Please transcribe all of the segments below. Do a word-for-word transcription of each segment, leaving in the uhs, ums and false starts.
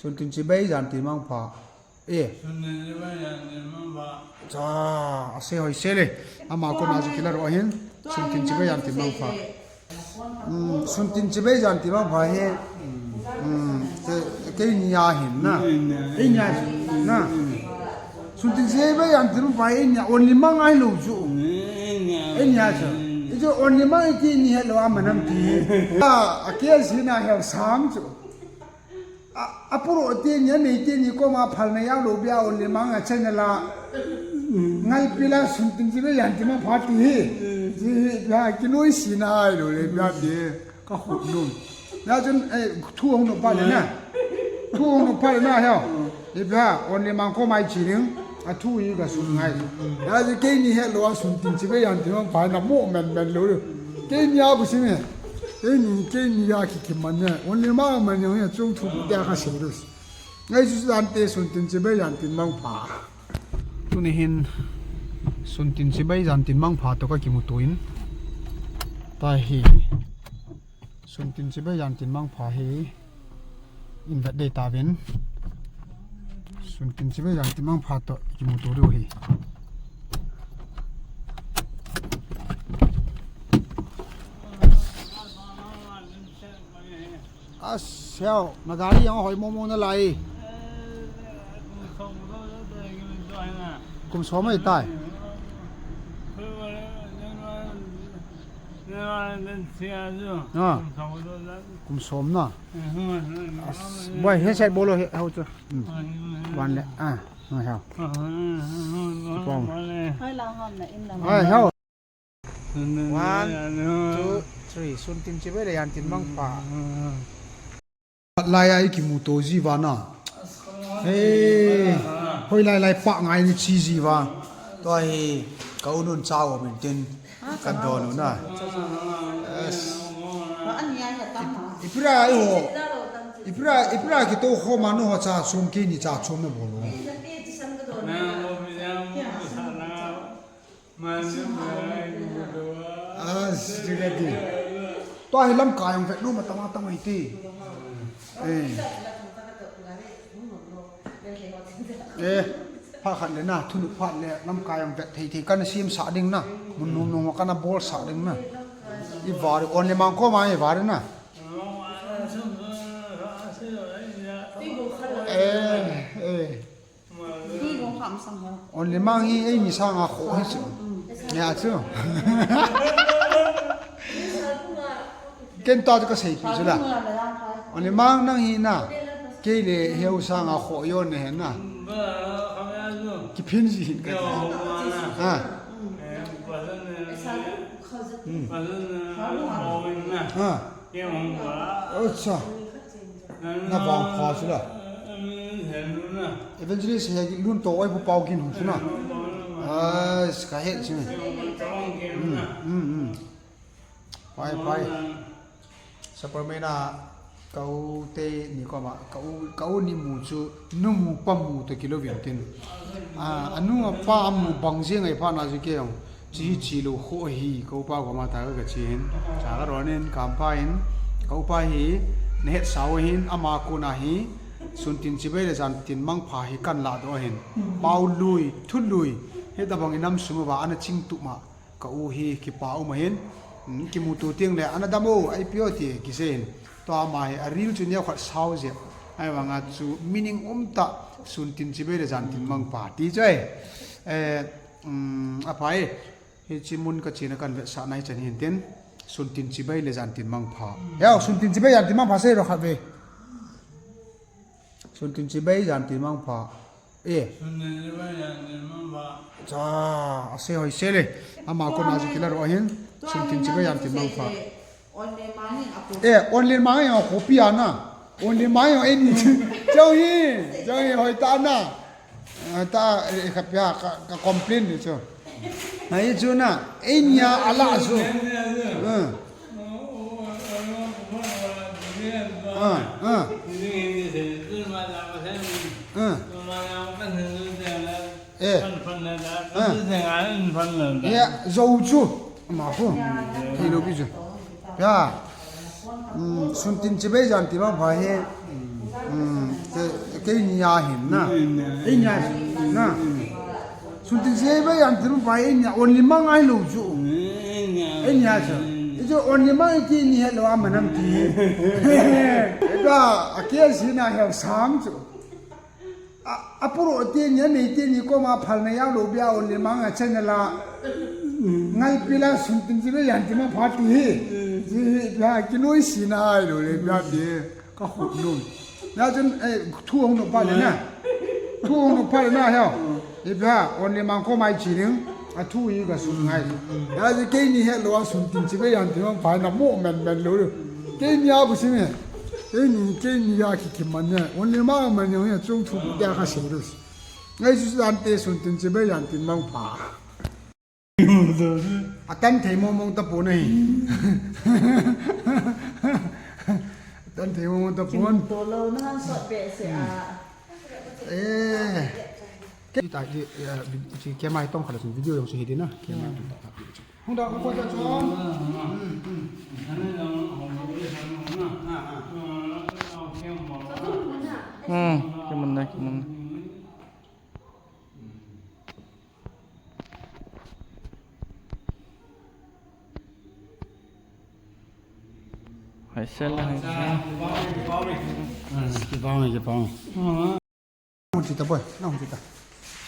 Suntin chibai jantin mangpha. Eh. Suntin chibai jantin mangpha. Cha, ase hoi se le. Ama kona ji kila ro hin. Suntin chibai jantin mangpha. Hmm, suntin chibai jantin mangpha hi. Hmm, te, keini a hin na. Eini a na. Suntin chibai jantin mangpha hi eini a only mang ahi lou chu. Eini a chu. Ichu only mang iti ni helou a manam ti. A, a ke si na hel sam chu. A, a puro teni, a nei teni koma phalna jao lou bia only mang a channel a. Ngalpi la suntin chibai jantin mangpha ti hi. Ti hi, bia kinoi si na ahi lou le, bia ti. Ka khut lum. Na chun, eh, thu hung no pa le na. Thu hung no pa le na heo. Ibia, only mang koma i chi ding. A thu hi ka sun ngai. Ya ji keini helou a suntin chibai jantin mangpha na mo men men lou. Keini a bu si me. Keini, keini a ki ki man ne. Only mang man ne chung thu te ka se lou. Ngai su dan te suntin chibai jantin mangpha. Tuni hin suntin chibai jantin mangpha to ka kimuto in. Ta hi. Suntin chibai jantin mangpha hi in vet dei ta vin. Suntin chibai jantin mangpha to kimuto diu hi. As, heo, na gari jong hoi momo na lai. Kum som mai tai. Ah. Kum som na. As, boy, he sai bolo he, hau chu. Hmm. Wan le, ah, no heo. Hoi la hom na in na. Ai, heo. One, two, three. Suntin chibai le jantin mangpha. Lai a i kimuto ji va na. Hey, hoi lai lai pa ngai ni chi ji va. Tua hi ka u nun cha u min tin ka don u na. Yes. Ipira i ho. Ipira, ipira kito ho ma nu ho cha chom keini cha chom na bol u. Ah, sila di. Tua hi lamkai jong vet nom atama tama iti. Eh. Eh, phat khat le na, thunun phat le lamkai jong vet thei thei kana semsah ding na. Mun nom nom kana bolsah ding na. I vari, only mang koma i vari na. Eh, eh. Only mang hi eini sanga kho hi chu. Nia chu. Ken ta chu ka seipi chu la. Only mang nang hi na. Kei le heo sanga kho jo ne he na. Kiphin ji hin ka. Ha. Hmm. Ha. Acha. Na vang pha chu la. Evangelist he ki lun to oi pu pau kin hu chu na. Ah, ka he chu. Hmm, hmm, hmm. Pai, pai. Superman a ka u te ni koma, ka u, ka u ni mu chu, nu mu pa mu to kilo vin tin. Ah, anu a pa mu bang jeng ai pha na ji ke jong. Chi hi chi lou kho hi, ka upa koma ta ka chi hin. Cha ka ron in, ka um pa hin, ka upa hi, na het sao hin, ama kona hi, suntin chibai le jantin mangpha hi kan la do hin. Pau lui, thu lui, he tabang i nam sung uva, ana ching tu ma, ka u hi, kipa um a hin, hmm, kimuto ting le, ana dam o, ai pio ti, ki se hin. Tua ama hi, a ril chu neo khat sao je, ai vanga chu, meaning um ta, suntin chibai le jantin mangpha, ti chu ai. Eh, hmm, a pai, Hiche mun ka chena kan vetsahna hichan hin tin, suntin chibai le jantin mangpha. Yao, suntin chibai jantin mangpha sei ro khat ve. Suntin chibai jantin mangpha. Eh. Suntin chibai jantin mangpha. Cha, ase hoi se le. Ama kona ji kila ro hin. Suntin chibai jantin mangpha. Eh, only mai a copy ana. Only mai a any. Chau hi, chau hi hoi ta na. Ah, ta, eh, ka pia, ka, ka complain ni chu. Ai chu na, eh, nia ala chu. Ah. Ah, ah. Ah. Eh. Ah. Ya, zo chu. Ma ko. Hi lo bi chu. Ya. Mm, suntin chibai jantin mangpha hi. Mm. Hmm, ke, keini a hin na. Eini a na. Sun Tin Chi Bei Jan Tin Mangpha eini a, only mang ahilou chu. Eini a chu. Hichu only mang iti ni helou a manam ti. Eba, a ke si na hel sam chu. A, a puro ti ni, a nei ti ni koma phalna jaolou bia only mang a channel a. Ngalpi la Sun Tin Chi Bei Jan Tin Mangpha ti hi. Ti hi, bia kinoi si na ahilou le, bia ti. Ka khut lum. Na chun, eh, thu hung nop pha le na. Thu hung nop pha le na heo. Ipi ham, only mang koma i chi ding. A thu hi ka sun ngai. Na chu keini helou a Sun Tin Chi Bei Jan Tin Mangpha na mo men men lou. Keini a bu si me. Keini, keini a ki ki man ne. Only mang man ne, chung thu bia ka sei lou. Ngai chu dan te Sun Tin Chi Bei Jan Tin Mangpha. Atan thei mong mong tapon ahi. Atan thei mong mong tapon. Kin to lo na han sot behseh a. Eh. Ke ta, eh, chi ke mai tong khala sun video jong si hi ding na. Ke mai tong ta. Hung da ko da chon. Hmm, ke mun na, ke mun na. Hai sel, hai sel. Kipau, kipau. Hung chi ta boy, na hung chi ta.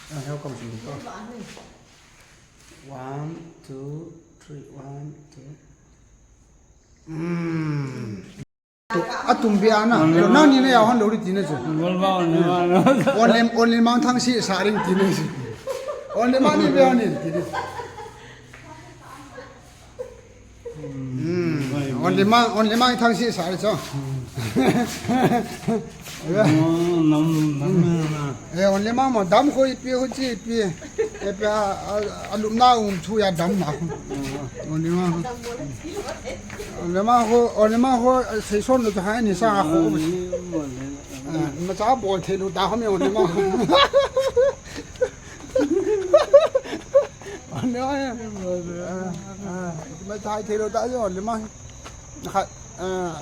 Ah, help kam chi ta. One, two, three, one, two. Hmm. Atum bia na. Nang ni na ya hon lo ri ti na chu. Only, only mang thang si sa ring ti na chu. Only mang ni bia ni ti na. Hmm. Only mang, only mang thang si sa ri chu. Eh, only mang ma dam ko ipi ko chi ipi. Ipi a, a, a lupna um thu ya dam na. Only mang. Only mang ko, only mang ko, eh, sei son lo cha hai ni sa ko. Eh, ma cha bol thei lo ta ko me only mang. Only mang. Eh, eh, ma cha thei lo ta only mang. Kha, eh,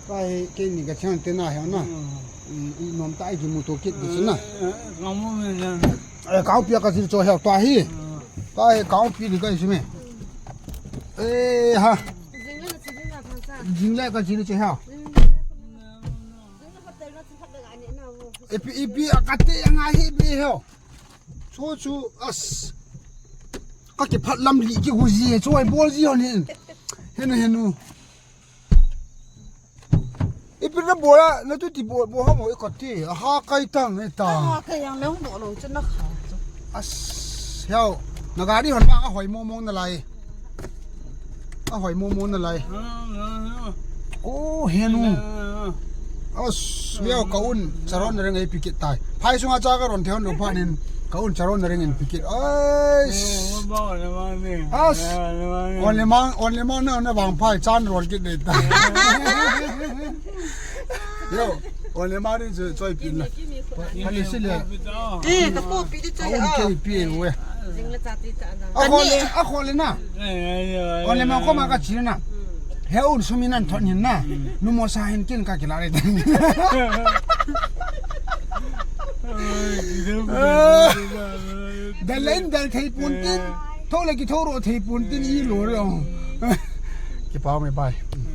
Pai, keini ka chang te na he na. Hmm. Hmm, i nom ta i ki mu to kit di na. Eh, eh, ka mu me jan. Eh, ka pi ka jil cho he ta hi. Hmm. Pai, ka pi ni ka isi me. Eh, ha. Jing le ka jil che ha. Ipi, ipi, a ka te nga hi be he. Chu, chu, as. Ka ki phat lam li ki gu ji, chu ai bol ji ho ni. Henu, henu. Ipi na bola, na tu ti bo, bo ha mo i ko ti. Aha, kai tang, e tang. Aha, kai yang leng bo lo, chu na kha chu. As, yao. Na gari hon ba, a hoi mo mo na lai. A hoi mo mo na lai. Oh, henu. As, yao ka un, charon na reng ai pikit tai. Phai sunga cha ka ron thei hon lo pha nin, ka un charon na reng in pikit. Ai. As. Only mang, only mang na, na bang phai chan ron kit dei ta. Yo, only mang ni choi pin na. Ani si le. Eh, ka po pi di choi. Ka un ke pi we. Jing le cha ti ta na. A khole, a khole na. Only mang ko ma ka chi na. He un sumi nan thon hin na. Nu mo sa hin kin ka kila re. Dal le in dal thei pon tin. Tho le ki tho ro thei pon tin i lo re. Kipau me pai.